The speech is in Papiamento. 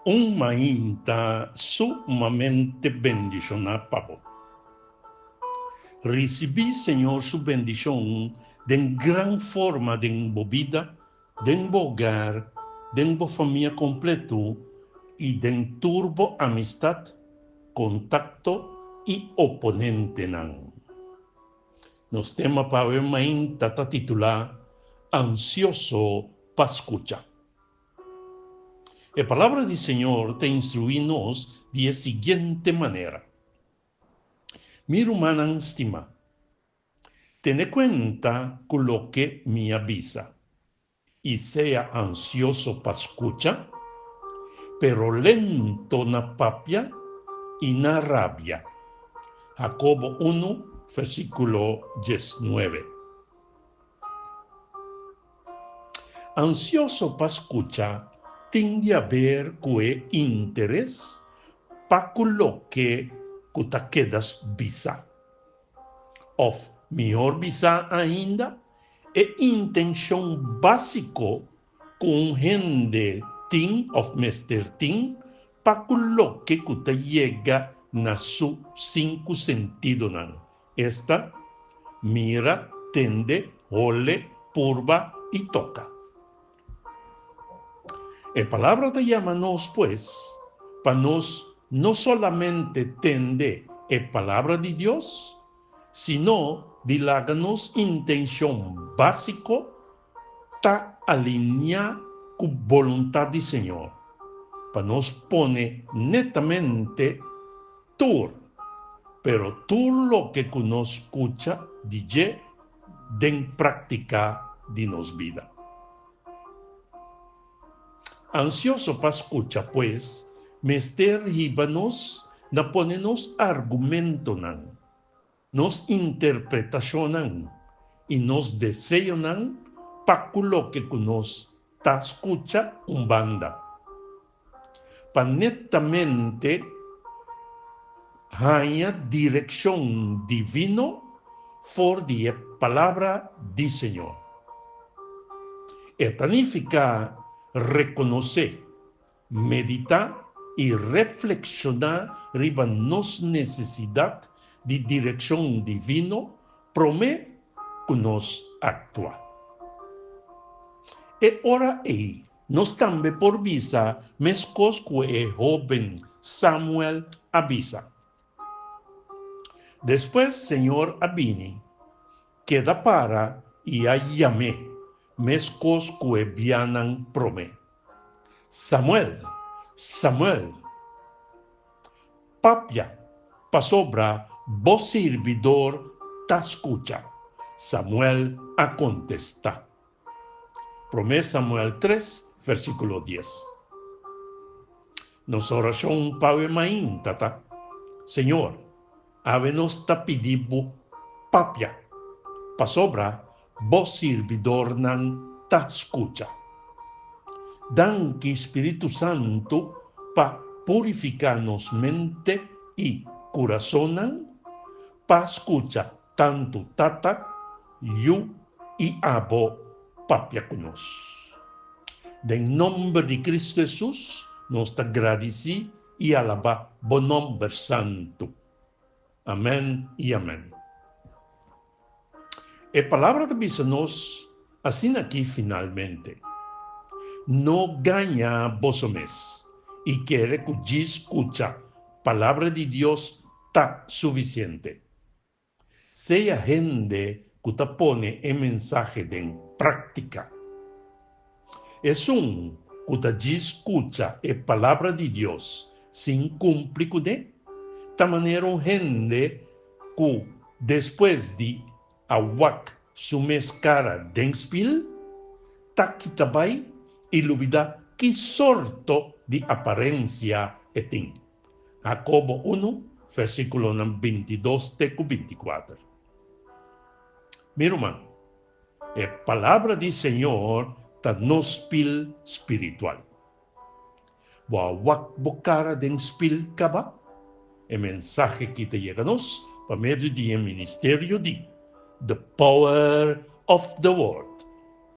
Un mainta sumamente bendishoná pa bo. Risibí Señor su bendishon den gran forma den bo bida, den bo hogar, den bo famia kompleto i den tur bo amistat, kontakto i oponentenan. Nos tema pa awe mainta ta titulá Ansioso pa Skucha. E Palabra di Señor ta instruí nos di e siguiente manera, Mi rumannan stimá, tene kuenta ku loke mi a bisa, i sea ansioso pa skucha, pero lento na papia i na rabia. Jacobo unu, versíkulo diesnuebe. Ansioso pa skucha tin di haber ku e interes pa ku loke ku ta keda bisa. Òf mihor bisá ainda, e intenshon básiko ku un hende tin òf mester tin pa ku loke ku ta yega na su sinku sentidonan, Esta, mira, tende, hole, purba i toka. E Palabra ta yama nos, pues, pa nos no solamente tende e Palabra di Dios, sino di laga nos intenshon básiko ta alineá ku boluntat di Señor, pa nos pone netamente tur, pero tur loke ku nos skucha di dje den práktika di nos bida. Ansioso pa skucha, pues, mester hiba nos na pone nos argumentonan, nos interpretashonnan i nos deseonan pa ku loke ku nos ta skucha un banda, pa netamente haña direkshon divino for di e Palabra di Señor. E ta nifiká rekonosé, Meditá i reflekshoná riba nos nesesidat di direkshon divino promé ku nos aktua. E ora ei nos tambe por bisa meskos ku e hóben Samuel a bisa, Despues Señor a bini, keda para i a yam'é, meskos ku e bianan promé. Samuel, Samuel! Papia, pasobra bo sirbidor ta skucha, Samuel a kontestá. Promé Samuel tres, versíkulo dies. Nos orashon pa awe mainta ta, Señor, awe nos ta pidi bo papia, pasobra bo sirbidornan ta skucha. Danki Spiritu Santu pa purifiká nos mente i kurasonnan pa skucha tantu Tata, Yu i Abo papia ku nos. Den nomber di Kristu Hesus nos ta gradisí i alabá bo nomber santu. Amèn i amèn. E Palabra ta bisa nos asina aki finalmente, No gaña boso mes i kere ku djis skucha Palabra di Dios ta sufisiente. Sea hende ku ta pone e mensahe den práktika. Esun ku ta djis skucha e Palabra di Dios sin kumpli kuné, ta manera un hende ku despues di a wak su mes kara den spil, ta kita bai i lubidá ki sorto di aparensia e tin. Hakobo unu, versíkulonan bintidos te ku bintikuater. Mi ruman, e Palabra di Señor ta nos spil spiritual. Bo a wak bo kara den spil kaba? E mensahe ki ta yega nos pa medio di e ministerio di The Power of the Word.